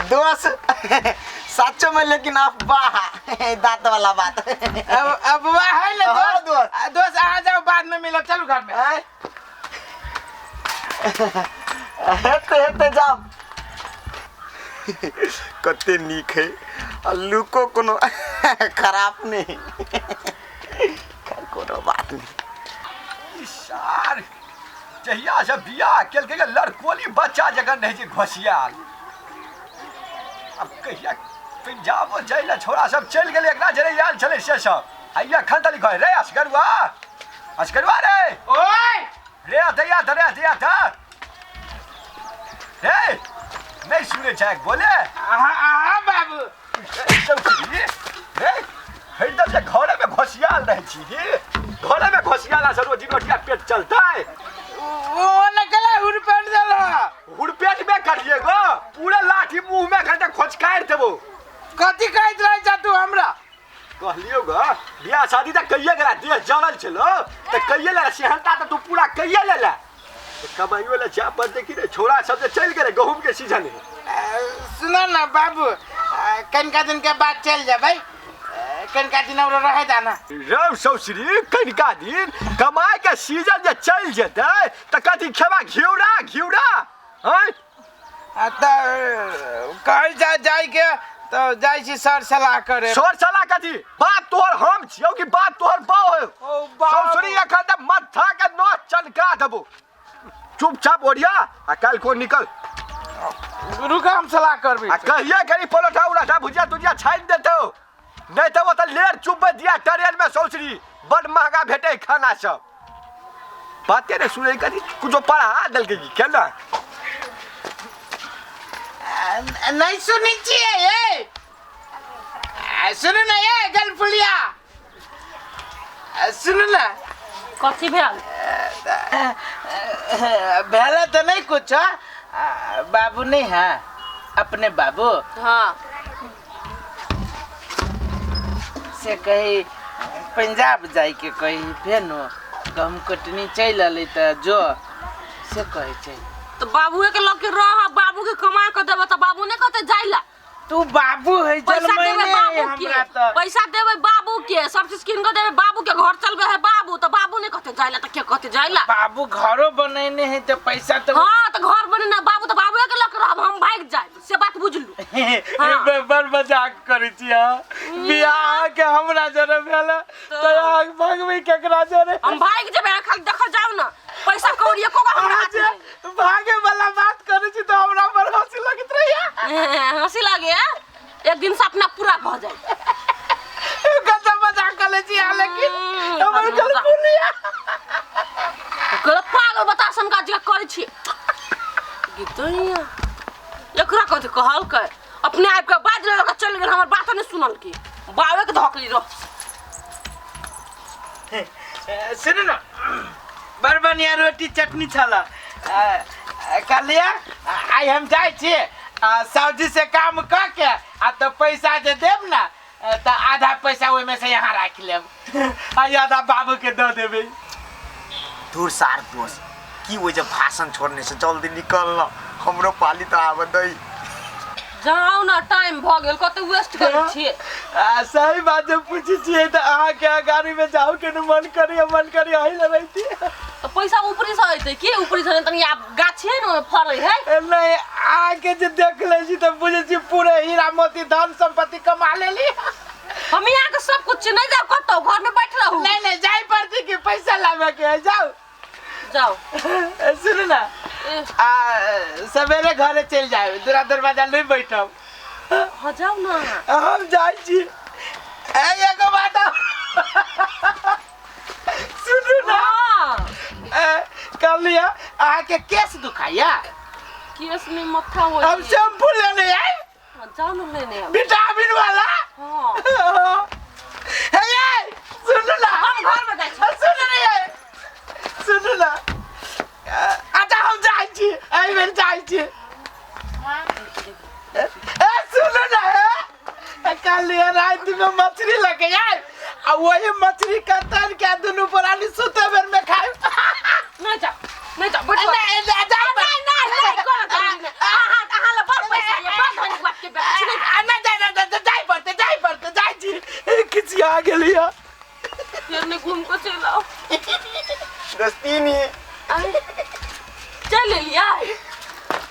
दोस्त सचो में लेकिन अफवाह है, दांत वाला बात। अब अब वह है ना। हाँ, दोस्त। दोस्त। दोस्त, आ जाओ, बाद में मिलो, चलो घर में। आय। हेते हेते जाओ। कते नीक है आ लुको कोनो खराब नहीं। खैर, कोनो बात नहीं। ई सार जहिया से बियाह केलकै गे, लड़कोली बच्चा जकाँ नहि छै घोसियाल। आब कहिया पंजाबो जाइ लए छोरा सब चलि गेलै, एकरा जरे आयल छलै से सब आ एखन तक घर रे। असगरुआ, असगरुआ रे। ओए। रे दैया रे दैया दा रे, नहि सुनै छै बोले। आहा आहा बाबू। चौधरी रे, हरदम जे घरे में घोसियाल रहै छी, घरे में घोसियाला से रोजी रोटिया पेट चलतै? वो निकला हुरपेट देला। हुरपेट में करिए गो, पूरा लाठी मुंह में खा खोचकारि देबो। कथी कहैत रहै छ तू हमरा? कहलियो ग, बियाह शादी तऽ कहिए गेला, देह जरल छलो तऽ कहिए लेला, सेहनता तऽ तू पूरा कहिए लेला, तऽ कमाइयो ले जा पड़तै कि नहि? छोरा सब जे चलि गेलै, गहूम के सीजन है। सुन न बाबू, कनिका दिन के बाद चलि जेबै, कनिका दिन और रहे दाना। रौ सौसरी, कनिका दिन कमाइ के सीजन जे चलि जेतै तऽ कथी खेबा? घिउरा घिउरा हँ? तऽ कहै जा जाइके तऽ जाइ छी सर सलाह करे। सर सलाह कथी? बाप तोहर हम छियौ कि बाप तोहर बाउ है? ओ बाप। सौसरी, एखन तऽ माथा के नोच चनका देबो। चुपचाप ओरिया आ काल्हि को निकल। रुक, हम सलाह करबै। आ कहिया करी परोठा उराठा भुजिया तुजिया छानि देतौ, नहि तऽ ओतऽ लेर चुपबै दिया ट्रेन में। सौसरी, बड महंगा भेटै खाना सब। बाते नहि सुनै, कथी कुछो पढ़ा देलकै की केना? नहीं सुनै छियै ए। सुनू ने ए गलफुलिया, सुनू ने। कथी भेल? भेल तऽ नहि कुछ। बाबू नहीं है अपने बाबू? हाँ। से कही पंजाब जाइके कही, फेनो गहूम कटनी चलि अलै तऽ जो से कहै छै। तऽ बाबुए के लग के रह, बाबू के कमा के देबै तऽ बाबू नहि कहतै जाय ला? तू बाबू है। पैसा देबै जन्मैने है बाबू के। हमरा तऽ पैसा देबै बाबू के, सब चीज कीन के देबै बाबू के, घर चलबै है बाबू, तऽ बाबू नहि कहतै जाय ला तऽ के कहतै जाय ला? बाबू घरो बनेने है तऽ पैसा तऽ हाँ, तऽ घर बने ना बाबू तऽ बाबुए के लग के रहब, हम भागि जायब, से बात बुझलू। हाँ। बड़ मजाक करै छी अहाँ। बियाह के हमरा जरे भेल तऽ अहाँ भगबै केकरा जरे? हम भागि जेबै, अहाँ खाली देखल जाउ ने, पैसा कौड़ी एको गो हमरा अहाँ हाथ जे मे। भागे वाला बात करै छी तऽ हमरा बड़ हँसी लगैत रहैया। हँसी लागे, एक दिन सपना पूरा भऽ जाए। गजब मजाक करै छी अहाँ लेकिन हमर मजाक। गलपुलिया। गलत पागल बता सनका जे करै छी गीतैया, एकरा कथी कहलकै? अपने आबि कऽ बाजि लेलक आ चलि गेल, हमर बात नहि सुनलकै। बाबे के धकली रह। सुनू ने, बड़ बढ़िया रोटी चटनी छल। कहलियै आइ हम जाइ छी आ सब्जी से काम कऽ के आ तऽ पैसा जे देब ने तऽ आधा पैसा ओहिमे से यहाँ राखि लेब आ आधा बाबूके दऽ देबै। दूर सार दोस्त, की वो जब भाषण छोड़ने से जल्दी निकल न, हमरो पाली तो आब दई। जाउ ने, टाइम भऽ गेल, कते वेस्ट करै छियै। आ सही बात जब पूछै छियै तऽ अहाँके गाड़ीमे जाउ के ने मन करी, मन करी अही लए रहिती। तऽ पैसा ऊपरी से अयतै की? ऊपरी से तनी आब गाछ है ने, ओहिमे फड़ै है। नहि, अहाँके जे देख लै छी तऽ बुझै छी पूरे हीरा मोती धन संपत्ति कमा लेली। हम यहाँ के सब कुछ नहि जाउ कतौ, घर में बैठ रहू। नहीं नहीं, जाय पड़ती कि पैसा लाबे के है, जाउ। जाउ। सुनू ना। ए, आ सवेरे घरे चलि जायब, दूरा दरवाजा नहीं बैठब। हाँ, जाउ ना। हम जाइ छी। ए, एगो बात और। सुनू ना। हाँ। ए, कहलियै अहाँके केस दुखाइया? केस में माथा हो। हम शैम्पू लेने आयब। हाँ, जाउ ने, लेने आउ। विटामिन वाला। हाँ। हे ये, सुनू ना। हम घर में जाइ छी। सुनू ने ये, सुनू ना। अच्छा, हम जाइ छी, एहि बेर जाइ छी। ए सुनू ना, हे कहलियै रातिमे मछली लऽ के आयब आ वही मछली के तर के दुनू प्राणी सुते बेर में खायब। नहीं जाओ, नहीं जाओ, बैठो। नहीं, नहीं, जाउ। नहीं नहीं नहीं, कोनो जरूरी नहीं। नहीं घूम के चल आओ। दोस्तीनी चल लिया।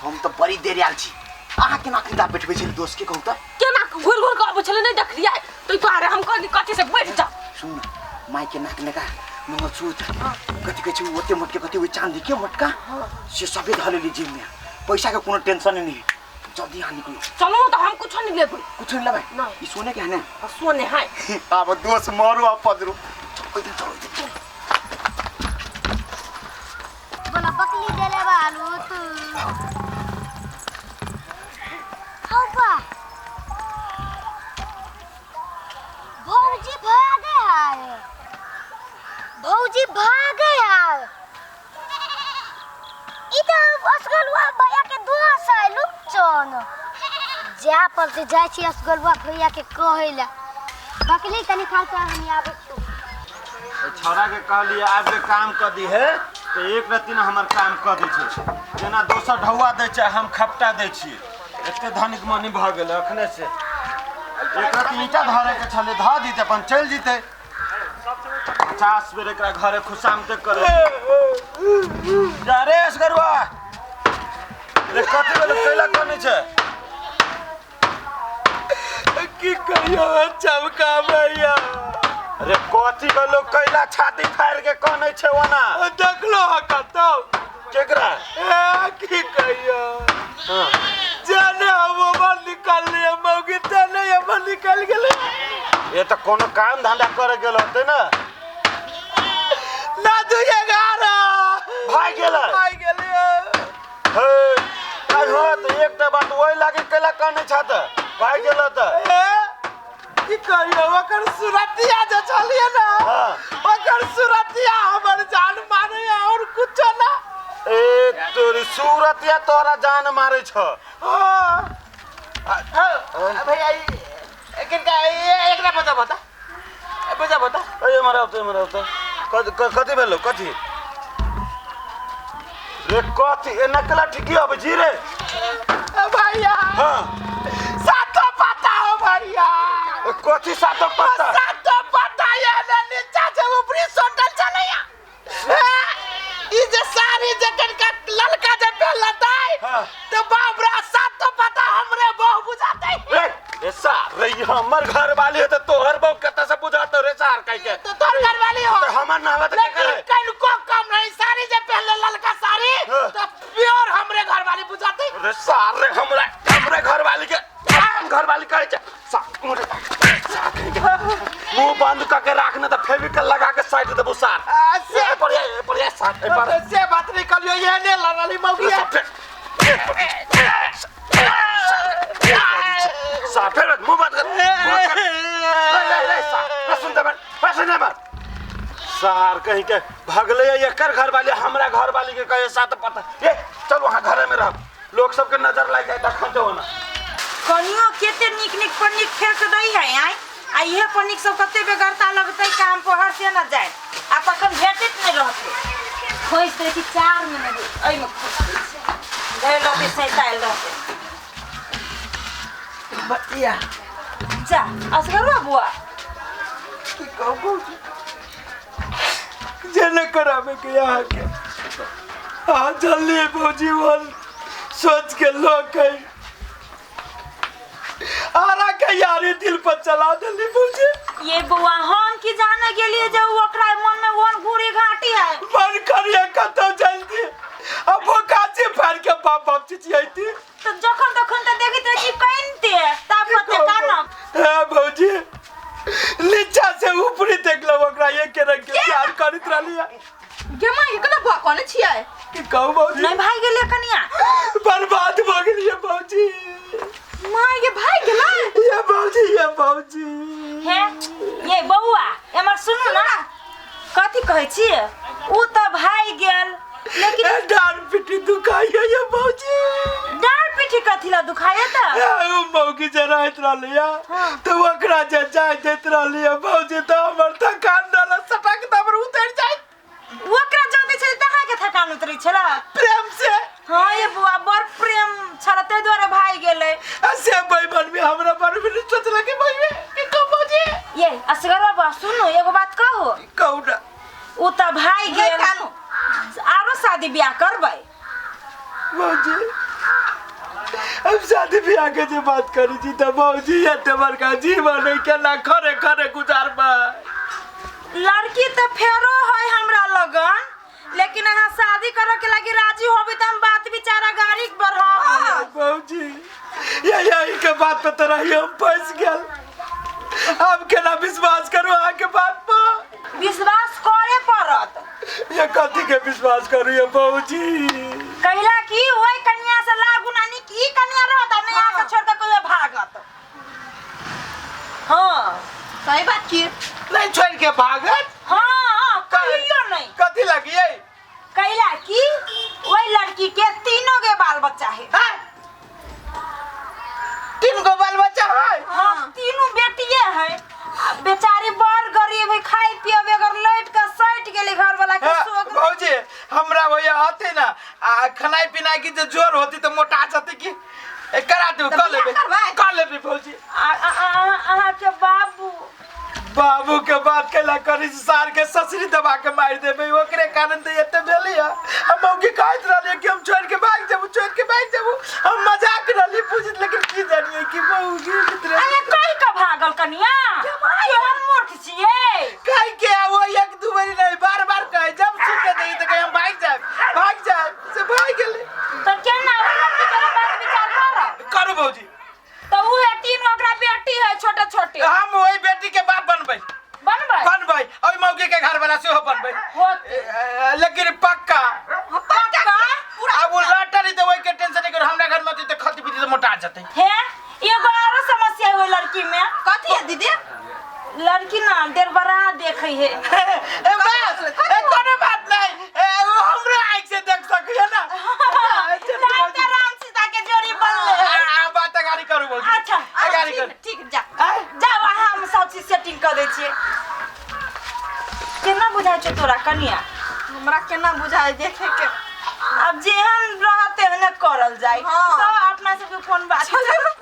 हम तो बड़ी देर आयल छी, अहाँ केना किताब बैठबै छी दोस्त के कहू त? केना घुर घुर के अबै छलै नहीं देखलियै, तो दुआरे हम कहली कथी से बैठ जा। सुन माय के नाक नका मंगलसूत्र कथी कहै छै ओते मोटके कथी ओहि चांदी के मोटका से सबे धऽ लेली जेब में, पैसा के कोनो टेंशन नहीं है। जल्दी यहाँ निकलो। चलो तो हम कुछ नहीं लेबै। कुछ नहीं लेबै? ना। ई सोने के है ना? सोने है। अब दोस्त मारू आ पदरू। चलो इधर चलो इधर चलो। बोला बकली देले बालू तू। हौ बा। भौजी भागे है। भौजी भागे है। ई तो असगलुआ भैया के दोस्त है लुकचन। जा पर से जाय छी असगलुआ भैया के कहैला। बकली तनी खाल तो हम आबै छी। छौड़ा के कहलिए आबि के काम कऽ दी है तो एक रत्ती ने हमर काम कऽ दै छै, जेना दोसर ढौआ दै छै हम खपटा दै छियै। एते धनिक मनी भऽ गेलै अखने से। एक रत्ती ईंटा धरे के छलै धऽ दितै अपन चलि जितै। 50 बेर एकरा घरे खुशामते करे। जा रे असगरुआ रे, कथी भेलै कैला कनै छै? की कहियो चमका भैया। अरे कथी भेलो कैला छाती फाड़ि के कनै छै ओना? देखलो ह कतौ केकरा? ए की कहियो। हां जाने हम ओमर निकाल लिए मौगी तेने हमर निकल गेलै। ये तो कोनो काम धंधा करे गेल होतै ना। ना 211 भाग गेलै। भाग गेलै। हे आई हो त एकटा बात ओइ लागे कैला कनै छ त भाग गेल त। ए की कहियो ओकर सुरतिया जे छलिए ना, ओकर सुरतिया हमर जान मारे और कुछो ना। ए तोरी सूरतिया तोरा जान मारे छ। हां भैया किनका एकरा बता बता बता बता। ए मरा होते मरा होते कथी भेलो कथी रे कथी एना कला ठीकी अब जी रे भैया। हां सातो पता हो भैया। कथी सातो पता? सातो पता ये ने नीचा से ऊपरी सोटल चलैया। ई जे सारी जे कनका ललका जे पहलतै तो बाबरा सातो पता हमरे बहु बुझातै। रे रे सार रे हमर घर वाली है त तोहर बहु कत से बुझातो रे सार कह के? तो तोहर घर वाली हो तो हमर नाम त के करे? कनको कम नहीं, सारी जे पहले ललका साड़ी तो प्योर हमरे घर वाली बुझातै। रे सार रे हमरा हमरे घर वाली के घर वाली कहै छै मुंह बंद क के राख न त फेविकल लगा के साइड देबो सार। से पर ये सार ए पर से बात नहीं करियो, ये ने लड़ली मौगी सार फेर मुंह बंद कर ले ले सार सुन दे सुन दे सार कहीं के भगले एकर घर वाली हमरा घर वाली के कहे सात पता। ए चल वहां घरे में रह, लोग सबके नजर लाग जाए तखन जो ना। कनियो केते निक निक पनिक फेंक दै है आय आ इहे पनिक सब कते बेगरता लगतै काम पहर से न जाए आ तखन भेटैत नहीं रहतै। खोज दै छी 4 महीना एहिमे खोज दै छी धैल रहतै सैतायल रहतै। बतिया जा असगरुआ बुआ की कहू जे न कराबे के यहाँ के आ जल्दी भौजी बोल सोच के लोग है आरा के यारी दिल पर चला देली भौजी। ये बुआ हम की जाने गेलिए जे ओकरा मन में वन घूरी घाटी है मन करिए कतो जल्दी अब वो काचे फाड़ के बाप बाप चिचियाती तो जखन तखन त देखैत रही कइनते तब कते कान। हे भौजी नीचा से ऊपरी देख लो ओकरा ये के रंग के प्यार करत रहली है। गे मां केना बुआ कोने छियै? की कहू भौजी नहीं भाई गेलै कनिया बर्बाद भ गेलिए भौजी। मां ये भाई गेलै ये भौजी ये भौजी। हे ये बौआ एमर सुनू ना कथी कहै छी उ त भाई गेल लेकिन डार पिटी दुखाइए ये भौजी। डार पिटी कथी ला दुखाइए त? उ मौगी जे रहत रहलिया त ओकरा जे जाय देत रहलिया भौजी त हमर थकान रहल सटक त हमर उतर जाय। ओकरा जो दै छै त अहाँ के थकान उतरै छला प्रेम से। हां ये बुआ बड़ प्रेम छला तै दुआरे भाई गेलै। से बेईमान भी हमरा बारे में सोचला कि भाई के कहो भौजी। ये असगरवा बा सुनू एगो बात कहू। कहू कहू ना उ तऽ भाई गेल कानू। आरो शादी बियाह करबै भौजी हम शादी ब्याह के जे बात करी छी तऽ भौजी एते बड़का जीवन है केना खरे खरे गुजारबै लड़की तऽ फेरो है हमरा लगन लेकिन अहाँ शादी करे के लागी राजी होबे तऽ हम बात विचार गाड़ी बढ़ब भौजी ये यही के बात पे तो रही हम फंस गेल हम केना विश्वास करू अहाँके बात पर विश्वास करे पड़त ये कथी के विश्वास करू ये भौजी कहिला कि ओहि कन्या से लागू नानी की कन्या रहत आ नहीं आके छोड़ के कोई भागत हाँ सही बात की नहीं छोड़ के भागत हाँ हाँ कहियो नहीं कथी लगिए कहिला कि ओहि लड़की के तीनों के बाल बच्चा है हाँ? तीन गो बाल बच्चा है हाँ तीनों बेटिए है आ बेचारी बड़ गरीब है खाए पिए बगैर लैट के सैट गेली घर वाला के हाँ, शोक भौजी हमरा भैया होते ना आ खानाई पिनाई की जे जोर होती तो मोटा जाती की ए, करा दू तऽ कह लेबे बियाह करबै? कह लेबे भौजी अहाँ के बाबू बाबू के बात कैला करी सार के ससरी दबा के मार देबे ओकरे कारण तो एते भेली है हम मौकी कहत रहलिए कि हम छोड़ के भाग जेबू छोड़ के भाग जेबू हम मजाक रहली पूछित लेकिन की जानिए कि मौगी मित्र अरे कहि के भागल कनिया कि हम मूर्ख छियै कह के वो एक दू बेरी नहीं बार बार कहे जब सुन के दे तो कहे हम भाग जाए भाग जाए से भाग गेले तऽ केना ओहि लड़की जरे बात विचार करब करू भौजी तऽ उ है तीन ओकरा बेटी है छोटे छोटे हम वही बेटी के बाप बनबै बनबै बनबै ओहि मौगी के घर वाला सेहो बनबै होते लेकिन पक्का पक्का आब ओ लॉटरी देबै के टेंशन नहीं करू हमरा घर में होतै तऽ खती पीती तऽ मोटा जेतै हे एगो आरो समस्या है ओहि लड़की में कथी है दीदी लड़की ना डेरबरा देखै है ए बस ए कोनो बात नहीं ए वो हमरा आँख से देख सकैया ना राम ते राम सीता के जोड़ी बनले आ बात गाड़ी करू भौजी अच्छा आ गाड़ी ठीक करू ठीक जा आय। जाओ अहाँ हम सब चीज सेटिंग कर दै छियै केना बुझाइ छौ तोरा कनिया हमरा केना बुझाइ देखे के आब जेहन रहत तेहने करल जाय हाँ। तो अपना सबके कोन बात छै।